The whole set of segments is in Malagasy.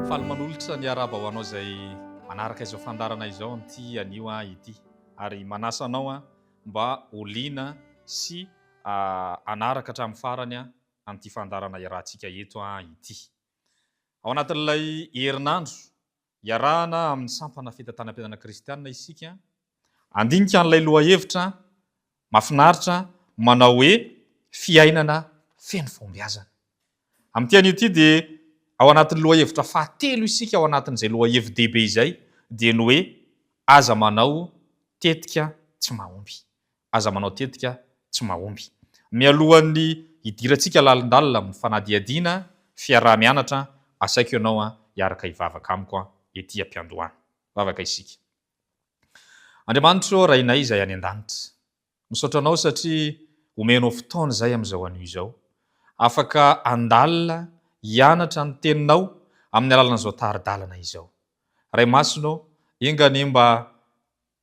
Faly manolotra ny arahaba ho anao izay manaraka izao fandaharana izao amin'ity anio ity ary manasa anao mba ho liana sy hanaraka hatramin'ny farany amin'ity fandaharana iarahantsika eto ity. Ao anatin'ilay herinandro iarahana amin'ny sampana fitantanam-piainana kristianina isika, handinika an'ilay lohahevitra mahafinaritra manao hoe fiainana feno fahombiazana. Amin'ity anio ity dia ao anatin'ny lohahevitra fahatelo isika ao anatin'izay lohahevi-dehibe izay dia ny hoe aza manao tetika tsy mahomby. Aza manao tetika tsy mahomby. Mialohan'ny hidirantsika lalindalina amin'ny fanadihadiana, fiaraha-mianatra, asaiko ianao hiaraka hivavaka amiko ety am-piandohana. Vavaka isika. Andriamanitro ô Rainay izay any an-danitra, misaotra Anao satria omenao fotoana izay amin'izao anio izao, afaka handalina, hianatra ny Teninao amin'ny alalan'izao tari-dalana izao. Ray Masina ô, enga anie mba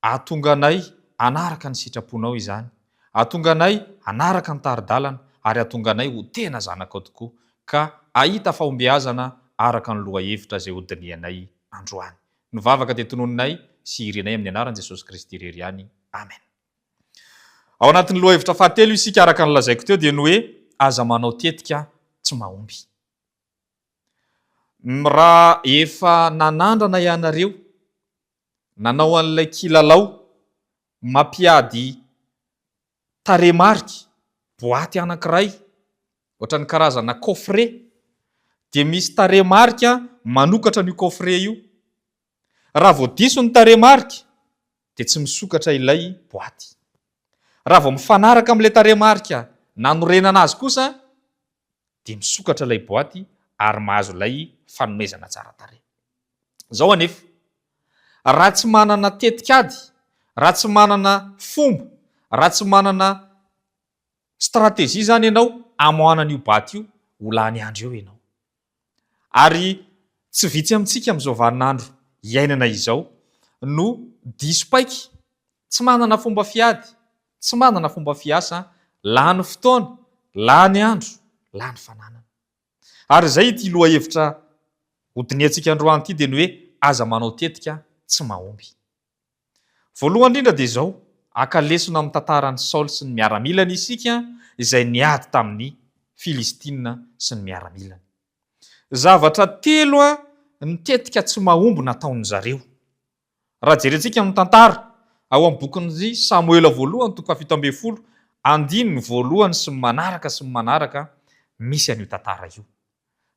Hahatonga anay hanaraka ny sitraponao izany, hahatonga anay hanaraka ny tari-dalana ary hahatonga anay ho tena zanakao tokoa ka hahita fahombiazana araka ny lohahevitra izay hodinihanay androany. Ny vavaka dia tononinay sy irinay amin'ny anaran'i Jesosy Kristy irery ihany. Amen. Ao anatin'ny lohahevitra fahatelo isika araka ny lazaiko teo dia ny hoe aza manao tetika tsy mahomby. Raha efa nanandrana ianareo nanao an'ilay kilalao mampiady tarehimarika, boaty anankiray, ohatran'ny karazana coffret, dia misy tarehimarika manokatra an'io coffret io. Raha vao diso ny tarehimarika dia tsy misokatra ilay boaty. Raha vao mifanaraka amin'ilay tarehimarika nanorenana azy kosa dia misokatra ilay boaty ary mahazo ilay fanomezana tsara tarehy. Izao anefa, raha tsy manana tetikady, raha tsy manana fomba, raha tsy manana stratégie izany ianao hamoahana an'io boaty io, ho lany andro eo ianao. Ary tsy vitsy amintsika amin'izao vaninandro iainana izao no diso paika, tsy manana fomba fiady, tsy manana fomba fiasa, lany fotoana, lany andro, lany fananana. Ary izay ity lohahevitra hodinihantsika androany ity dia ny hoe aza manao tetika tsy mahomby. Voalohany indrindra dia izao, haka lesona amin'ny tantaran'i Saoly sy ny miaramilany isika izay niady tamin'ny Filistina sy ny miaramilany. Zavatra telo ny tetika tsy mahomby nataon-dry zareo. Raha jerentsika ny tantara ao amin'ny bokin'i Samoela voalohany toko fahafito ambin'ny folo, andininy voalohany sy ny manaraka sy ny manaraka, misy an'io tantara io.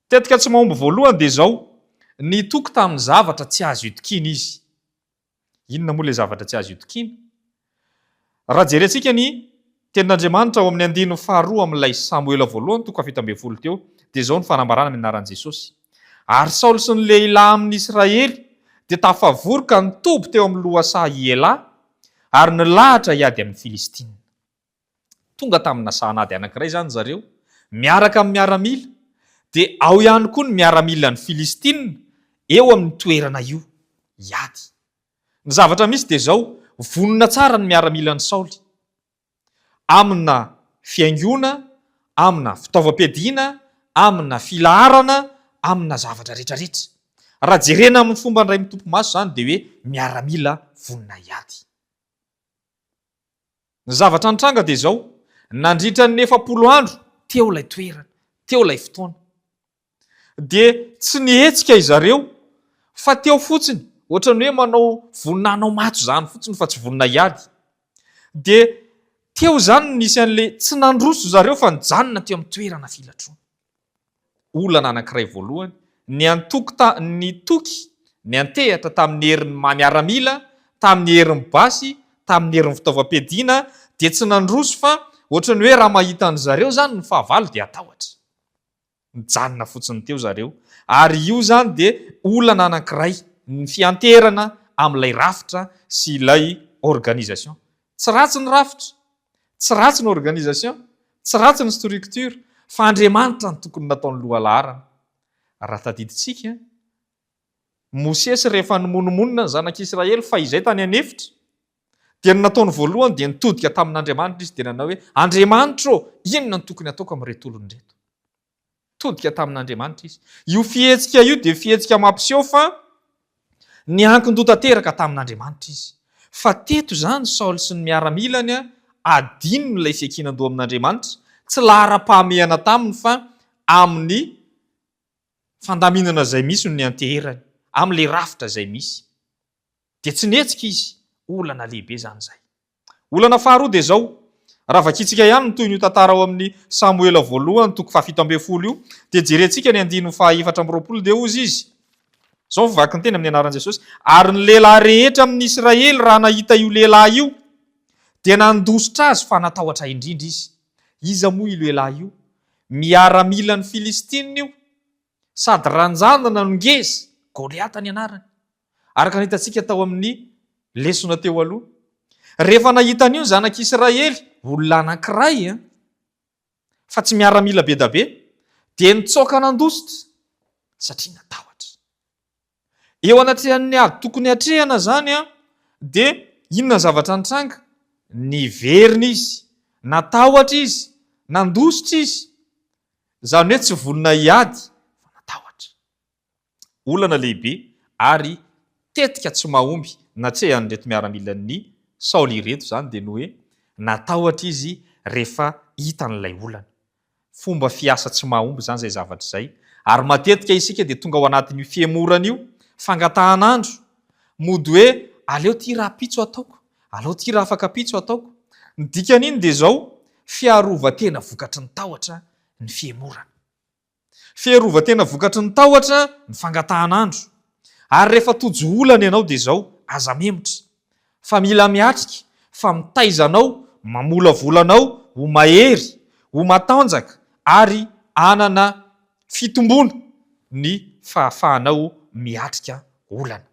Tetika tsy mahomby voalohany dia izao, nitoky tamin'ny zavatra tsy azo itokiana izy. Inona moa ilay zavatra tsy azo itokiana? Raha jerentsika ny Tenin'Andriamanitra ao amin'ny andininy faharoa amin'ilay Samoela voalohany toko fahafito ambin'ny folo teo, dia izao ny fanambarana amin'ny anaran'i Jesosy, Ary Saoly sy ny lehilahy amin'ny Israely dia tafavory ka nitoby teo amin'ny lohasaha i Elà, ary nilahatra hiady amin'ny Filistina. Tonga tamina sahan'ady anankiray izany zareo, miaraka amin'ny miaramila, dia ao ihany koa ny miaramilan'ny Filistina eo amin'io toerana io, hiady. Ny zavatra misy dia izao, vonona tsara ny miaramilan'i Saoly. Amina fihaingoana, amina fitaovam-piadiana, amina filaharana, amina zavatra rehetrarehetra. Raha jerena amin'ny fomba indray mitopy maso izany dia hoe miaramila vonona hiady. Ny zavatra nitranga dia izao, nandritra ny 40 andro teo ilay toerana, teo ilay fotoana, dia tsy nihetsika izareo fa teo fotsiny, ohatran'ny hoe manao vonona hanao matso izany fotsiny fa tsy vonona hiady. Dia teo izany no nisy an'ilay tsy nandroso zareo fa nijanona teo amin'ny toerana filatroana. Olana anankiray voalohany, ny antoko ta, nitoky, niantehatra tamin'ny herin'ny maha miaramila, tamin'ny herin'ny basy, tamin'ny herin'ny fitaovam-piadiana, dia tsy nandroso fa ohatran'ny hoe raha mahita an-dry zareo izany ny fahavalo dia hatahotra. Nijanona fotsiny teo zareo. Ary io izany dia olana anankiray, ny fianteherana amin'ilay rafitra sy ilay organisation. Tsy ratsy ny rafitra, tsy ratsy ny organisation, tsy ratsy ny structure, fa Andriamanitra no tokony nataony lohalaharana. Raha tadidintsika, Mosesy rehefa nimonomonona ny zanak'Israely fahizay tany an'efitra, dia ny nataony voalohany dia nitodika tamin'Andriamanitra izy dia nanao hoe, Andriamanitra ô, inona no tokony hataoko amin'ireto olona ireto? Todika tamin'Andriamanitra izy. Io fihetsika io dia fihetsika mampiseho fa niankin-doha tanteraka tamin'Andriamanitra izy. Fa teto izany Saoly sy ny miaramilany adinony ilay fiankinan-doha amin'Andriamanitra, tsy laharam-pahamehana taminy fa amin'ny fandaminana izay misy no nianteherany, amin'ilay rafitra izay misy. Dia tsy nihetsika izy. Olana lehibe izany izay. Olana faharoa dia izao, raha vakintsika ihany ny tohin'io tantara ao amin'ny Samoela voalohany toko fahafito ambinifolo io, dia jerentsika ny andininy fahaefatra ambiroapolo dia hozy izy, izao ny vaky ny teny amin'ny anaran'i Jesosy, Ary ny lehilahy rehetra amin'ny Israely raha nahita io lehilahy io, dia nandositra azy fa natahotra indrindra izy. Iza moa io lehilahy io? Miaramilan'ny Filistinina io, sady ranjanana no ngeza, Goliata ny anarany. Araka ny hitantsika tao amin'ny lesona teo aloha. Rehefa nahita an'io ny zanak'Israely, olona anankiray, fa tsy miaramila be da be, dia nitsoaka nandositra, satria natahotra. Eo anatrehan'ny ady tokony hatrehana izany, dia inona ny zavatra nitranga? Niverina izy, natahotra izy, nandositra izy. Izany hoe tsy vonona hiady, fa natahotra. Olana lehibe ary tetika tsy mahomby natrehan'ireto miaramilan'i Saoly ireto izany dia ny hoe natahotra izy rehefa hitany ilay olana. Fomba fiasa tsy mahomby izany izay zavatra izay ary matetika isika dia tonga ao anatin'io fihemorana io, fangatahan'andro, mody hoe aleo ity rahampitso ataoko, aleo ity rahafakampitso ataoko. Ny dikan'iny dia izao, fiarovan-tena vokatry ny tahotra ny fihemorana. Fiarovan-tena vokatry ny tahotra ny fangatahan'andro. Ary rehefa tojo olana ianao dia izao, aza mihemotra. Fa mila miatrika, fa mitaiza anao, mamolavola anao ho mahery, ho matanjaka ary hanana fitomboana ny fahafahanao miatrika olana.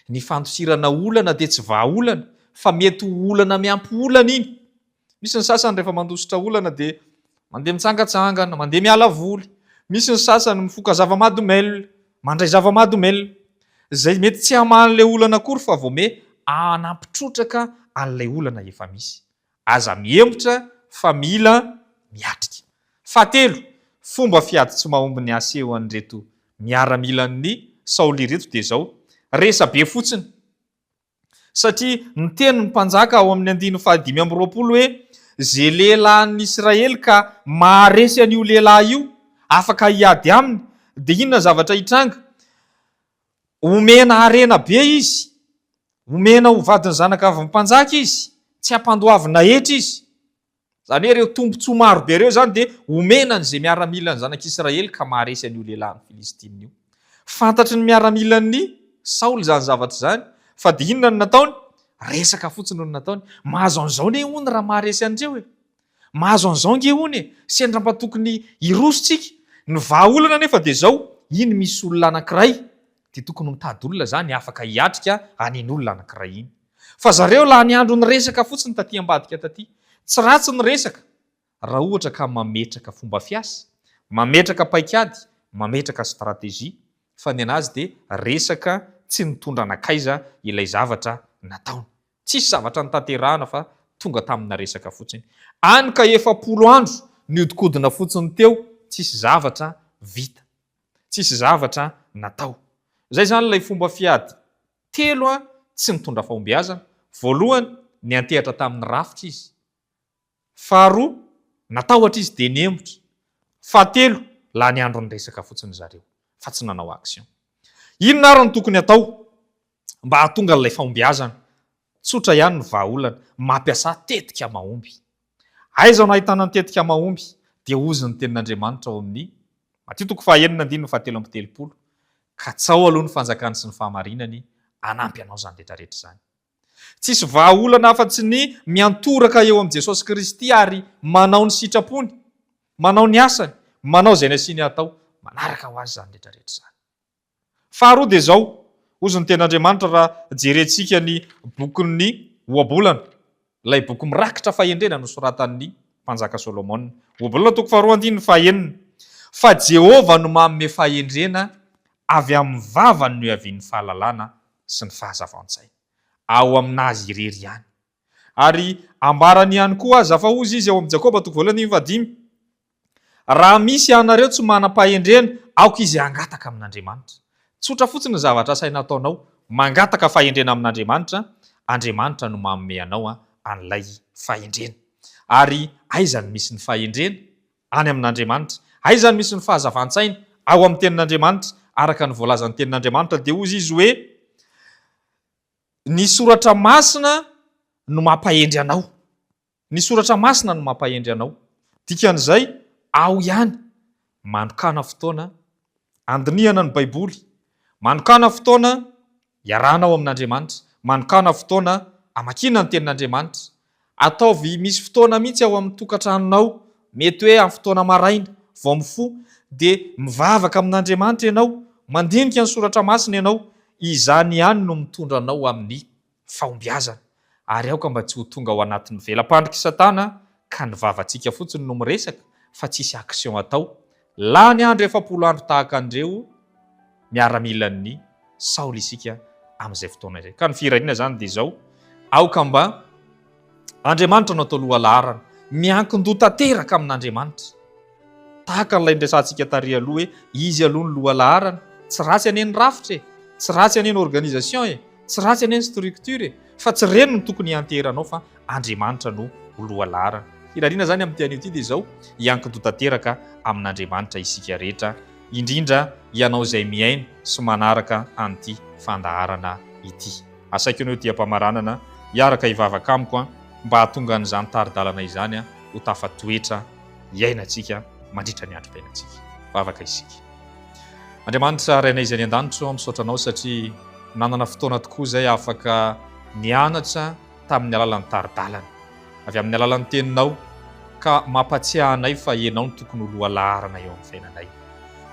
Ny fandosirana olana dia tsy vahaolana fa mety ho olana miampy olana iny. Misy ny sasany rehefa mandositra olana dia mandeha mitsangatsangana, mandeha miala voly. Misy ny sasany mifoka zava-mahadomelina, mandray zava-mahadomelina. Izay mety tsy hamaha an'ilay olana akory fa vao me hanampy trotraka an'ilay olana efa misy. Aza mihemotra fa mila miatrika. Fahatelo, fomba fiady tsy mahomby ny aseho an'ireto miaramilan'i Saoly ireto dia izao, resa-be fotsiny. Satria niteny ny mpanjaka ao amin'ny andininy fahadimy ambiroapolo hoe, Izay lehilahin'ny Israely ka maharesy an'io lehilahy io, afaka hiady aminy, dia inona ny zavatra hitranga? Homena harena be izy, homena ho vadin'ny zanakavavin'ny mpanjaka izy, tsy hampandoavina hetra izy. Izany hoe ireo tombontsoa maro be ireo izany dia omena an'izay miaramilan'ny zanak'Israely ka maharesy an'io lehilahin'ny Filistina io. Fantatry ny miaramilan'i Saoly izany zavatra izany, fa dia inona no nataony? Resaka fotsiny no nataony. Mahazo an'izao anie hono raha maharesy an'ireo e! Mahazo an'izao ange hono e! Sendra mba tokony hiroso tsika. Ny vahaolana anefa dia izao, iny misy olona anankiray dia tokony mitady olona izany afaka hiatrika an'iny olona anankiray iny. Fa zareo lany andro niresaka fotsiny taty ambadika taty. Tsy ratsy ny resaka raha ohatra ka mametraka fomba fiasa, mametraka paikady, mametraka stratégie, fa ny anazy dia resaka tsy nitondra nankaiza ilay zavatra nataony. Tsisy zavatra notanterahana fa tonga tamina resaka fotsiny. Any ka 40 andro niodikodina fotsiny teo tsisy zavatra vita. Tsisy zavatra natao. Zay zany ilay fomba fiady telo tsy nitondra fahombiazana. Voalohany, niantehatra tamin'ny rafitra izy. Faharoa, natahotra izy dia nihemotra. Fahatelo, lany andro niresaka fotsiny zareo fa tsy nanao action. Inona ary no tokony hatao mba hahatonga an'ilay fahombiazana? Tsotra ihany ny vahaolana, mampiasà tetika mahomby. Aiza no ahitana ny tetika mahomby? Dia hozy ny Tenin'Andriamanitra ao amin'ny Matio toko fahaenina andininy fahatelo amby telopolo, Katsaho aloha ny fanjakany sy ny fahamarinany, hanampy anao izany rehetra rehetra izany. Tsisy vahaolana afa-tsy ny miantoraka eo amin'i Jesosy Kristy ary manao ny sitrapony, manao ny asany, manao izay nasiany hatao. Manaraka ho azy izany rehetra rehetra izany. Faharoa dia izao, hozy ny Tenin'Andriamanitra raha jerentsika ny bokin'ny Ohabolana, ilay boky mirakitra fahendrena nosoratan'ny Mpanjaka Solomona. Ohabolana toko faharoa andininy fahaenina, Fa Jehovah no manome fahendrena, avy amin'ny vavany no ihavian'ny fahalalana sy ny fahazavan-tsaina. Ao amin'Azy irery ihany. Ary ambarany ihany koa aza fa hozy izy ao amin'ny Jakoba toko voalohany andininy fahadimy. Raha misy ianareo tsy manam-pahendrena, aoka izy hangataka amin'Andriamanitra. Tsotra fotsiny ny zavatra asaina ataonao, mangataka fahendrena amin'Andriamanitra, Andriamanitra no manome anao an'ilay fahendrena. Ary aiza no misy ny fahendrena? Any amin'Andriamanitra. Aiza no misy ny fahazavan-tsaina? Ao amin'ny Tenin'Andriamanitra. Araka ny voalazan'ny Tenin'Andriamanitra dia hozy izy hoe, Ny Soratra Masina no mampahendry anao. Ny Soratra Masina no mampahendry anao. Dikan'izay, ao ihany, manokàna fotoana handinihana ny Baiboly, manokàna fotoana hiarahanao amin'Andriamanitra, manokàna fotoana hamakiana ny Tenin'Andriamanitra. Ataovy misy fotoana mihitsy ao amin'ny tokantranonao, mety hoe amin'ny fotoana maraina, vao mifoha, dia mivavaka amin'Andriamanitra ianao, mandinika ny Soratra Masina ianao, izany ihany no mitondra anao amin'ny fahombiazana, ary aoka mba tsy ho tonga ao anatin'ny vela-pandrik'i Satana ka ny vavantsika fotsiny no miresaka fa tsisy action atao, lany andro 40 andro tahaka an'ireo miaramilan'ny Saoly isika amin'izay fotoana izay. Ka ny firariana izany dia izao, aoka mba Andriamanitra no atao lohalaharana, miankin-doha tanteraka amin'Andriamanitra. Tahaka an'ilay niresahantsika tary aloha hoe izy aloha no lohalaharana, tsy ratsy anie ny rafitra e, tsy ratsy anie ny organisation e, tsy ratsy anie ny structure e, fa tsy ireny no tokony hianteheranao fa Andriamanitra no ho lohalaharana. Firariana izany amin'ity anio ity dia izao, hiankin-doha tanteraka amin'Andriamanitra isika rehetra, indrindra ianao izay mihaino sy manaraka an'ity fandaharana ity. Asaiko ianao ety am-pamaranana hiaraka hivavaka amiko mba hahatonga an'izany tari-dalana izany ho tafatoetra hiainantsika mandritra ny androm-piainantsika. Vavaka isika. Andriamanitra Rainay izay any an-danitra ô, misaotra Anao satria nanana fotoana tokoa izay afaka nianatra tamin'ny alalan'ny tari-dalana avy amin'ny alalan'ny Teninao ka mampatsiahy anay fa Ianao no tokony ho lohalaharana eo amin'ny fiainanay.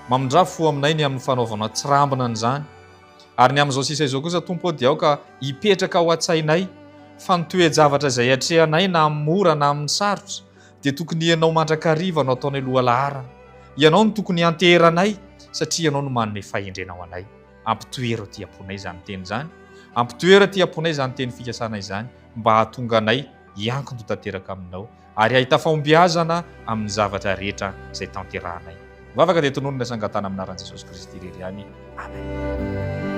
Mamindrà fo aminay ny amin'ny fanaovana tsirambina an'izany. Ary ny amin'izao sisa izao kosa, Tompo ô, dia aoka hipetraka ao an-tsainay fa ny toe-javatra izay atrehanay na amin'ny mora na amin'ny sarotra, dia tokony Ianao mandrakariva no ataonay lohalaharana. Ianao no tokony hianteheranay, satria Ianao no manome fahendrena ho anay. Ampitoero aty am-ponay izany teny izany. Ampitoero aty am-ponay izany teny fikasana izany, mba hahatonga anay hiankin-doha tanteraka Aminao, ary hahita fahombiazana amin'ny zavatra rehetra izay tanterahanay. Vavaka dia tononina sy angatahana amin'ny anaran'i Jesosy Kristy irery ihany. Amen.